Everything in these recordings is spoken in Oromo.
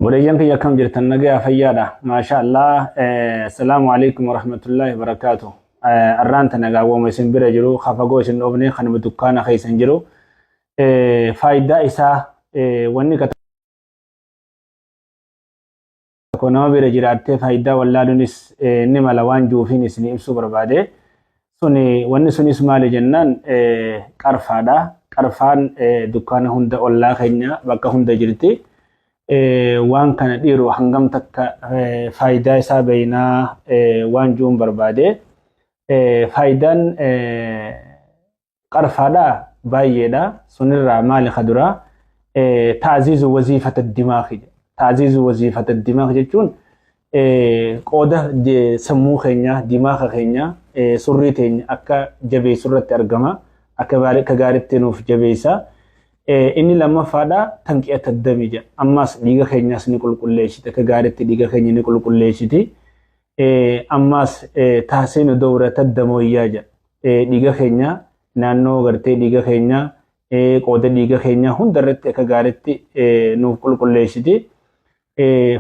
Obboleeyyan kiyya akkam jirtan nagayaa fayyaadha maasha Allah assalaamu alaikum warahmatullahi wabarakaatu arraan tana gaawwama isin bira jiru kafagoo isin dhoofne kanuma dukkaana keessan jiru faayidaa isaa wanni tokko nama bira jiraattee faayidaa wallaaluunis ni mala waan juufiin isin ibsuu barbaade suni wanni sunis maali jennaan qarfaadha. Qarfaan dukkaana hunda ollaa keenya bakka hunda jirti. Waan kana dhiiru hangam takka faayidaa isaa beeynaa waan juun barbaade. Faayidaan Qarfaadha baay'eedha. Sunirraa maali ka duraa? Ta'ziizu waziifata dimaaqi. Ta'ziizu waziifata dimaaq jechuun qooda sammuu keenyaa, dimaaqa keenya, surrii teenya akka jabeessu irratti argama. Akka gaariitti nuuf jabeessa. Inni lammaffaadha tanqi'ata dami jedha. Ammas dhiiga keenyaas ni qulqulleessiti. Akka gaariitti dhiiga keenya ni qulqulleessiti. Ammas taasiinu dowrata damooyyaa jedha. Dhiiga keenya naannoo gartee dhiiga keenya qooda dhiiga keenya hunda irratti akka gaariitti nuuf qulqulleessiti.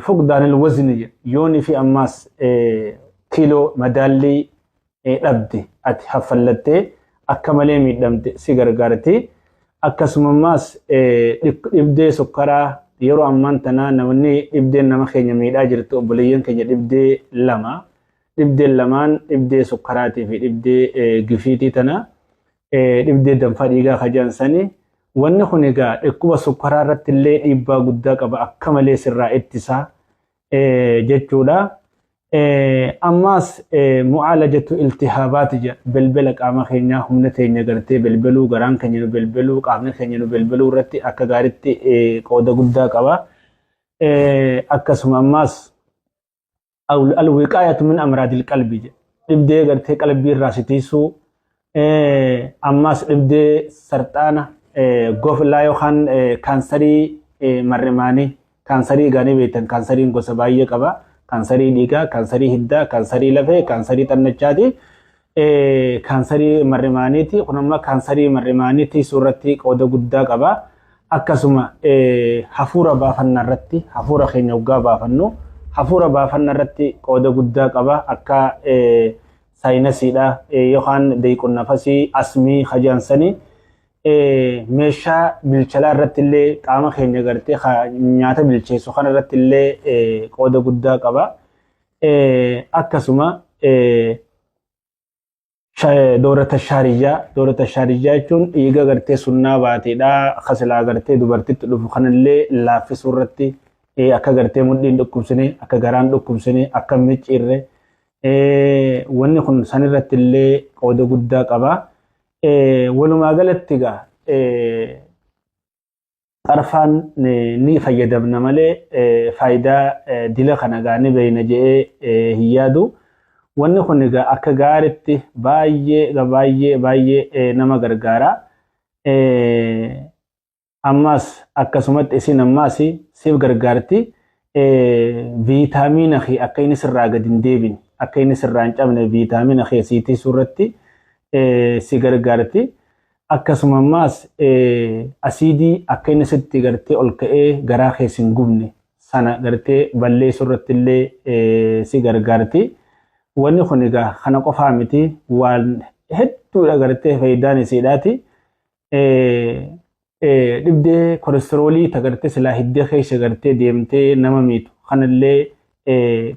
Fuqdaanil wazni jedha. Yoonii fi ammaas kiiloo madaallii dhabde ati haffallattee akka malee miidhamte si gargaarti. Akkasuma ammaas dhibdee sukkaraa yeroo ammaan tanaa namni dhibdeen nama keenya miidhaa jirtu obboleeyyan keenya dhibdee lama. Dhibdeen lamaan dhibdee sukkaraatii fi dhibdee gifiitii tana dhibdee danfaa dhiigaa kajan sani. Wanni kun egaa dhukkuba sukkaraa irratti illee dhiibbaa guddaa qaba akka malee sirraa ittisaa jechuudha. Ammaas mu'aalajatu iltihaabaati jedha belbela qaama keenyaa humna teenya gartee belbeluu garaan keenya nu belbeluu qaamni keenya nu belbeluu irratti akka gaariitti qooda guddaa qaba. Akkasuma ammaas alwiqaayatu min amraadil qalbii jedha dhibdee gartee qalbii irraa si tiisuu ammaas dhibdee sarxaana goflaa yookaan kaansarii marrimaanii Kaansarii egaa ni beektan kaansariin gosa baay'ee qaba. Kaansarii dhiigaa, kaansarii hiddaa, kaansarii lafee, kaansarii xannachaati. Kaansarii marrimaaniiti. Kun amma kaansarii marrimaanii tiisuu irratti qooda guddaa qaba. Akkasuma hafuura baafannaa irratti hafuura keenya waggaa baafannu hafuura baafannaa irratti qooda guddaa qaba. Akka saayinasiidha yookaan deequn nafasii asmii hajaansanii. Meeshaa bilchalaa irratti illee qaama keenya gartee nyaata bilcheessu kana irratti illee qooda guddaa qaba. Akkasuma doorata shaariyyaa doorata shaariyyaa jechuun dhiiga gartee sunnaa baateedha kasilaa gartee dubartitti dhufu kanallee laaffisuu irratti akka gartee mudhiin dhukkubsine akka garaan dhukkubsine akka micciirre wanni kun sanirratti illee qooda guddaa qaba. Walumaa galatti egaa qarfaan ni fayyadamna malee faayidaa dila kana egaa ni beekna jedhee hin yaadu. Wanni kun egaa akka gaariitti baay'ee baay'ee baay'ee nama gargaara. Ammaas akkasumatti isin ammaas siif gargaarti viitaamiina kee akka inni sirraa gadi hin deebine akka inni sirraa hin cabne viitaamiina kee sii tiisuu irratti si gargaarti. Akkasuma ammaas asiidii akka inni sitti gartee ol ka'ee garaa kee sin gubne sana gartee balleessuu irratti illee si gargaarti. Wanni kun egaa kana qofaa miti waan hedduudha gartee faayidaan isiidhaati. Dhibdee kolestiroolii ta gartee silaa hiddee keessa gartee deemtee nama miitu kanallee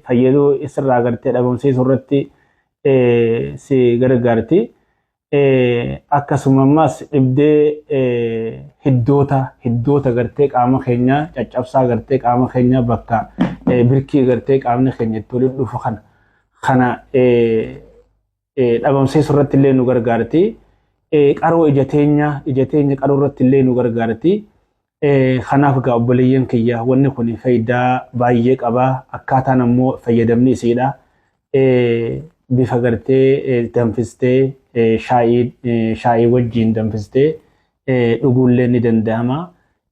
fayyaduu isirraa gartee dhabamsiisuu irratti si gargaarti. Akkasuma ammas dhibdee hiddoota hiddoota gartee qaama keenyaa caccabsaa gartee qaama keenyaa bakka birkii gartee qaamni keenya itti walitti dhufu kana kana dhabamsiisuu irratti illee nu gargaarti. Qaroo ija teenya ija teenya qaroo irratti illee nu gargaarti. Kanaaf egaa obboleeyyan kiyya wanni kun faayidaa baay'ee qaba. Akkaataan ammoo fayyadamni isiidha. Bifa gartee danfistee shaayii shaayii wajjin danfistee dhuguullee ni danda'ama.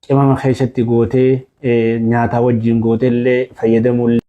Qimama keessatti gootee nyaataa wajjin gootee illee fayyadamuullee.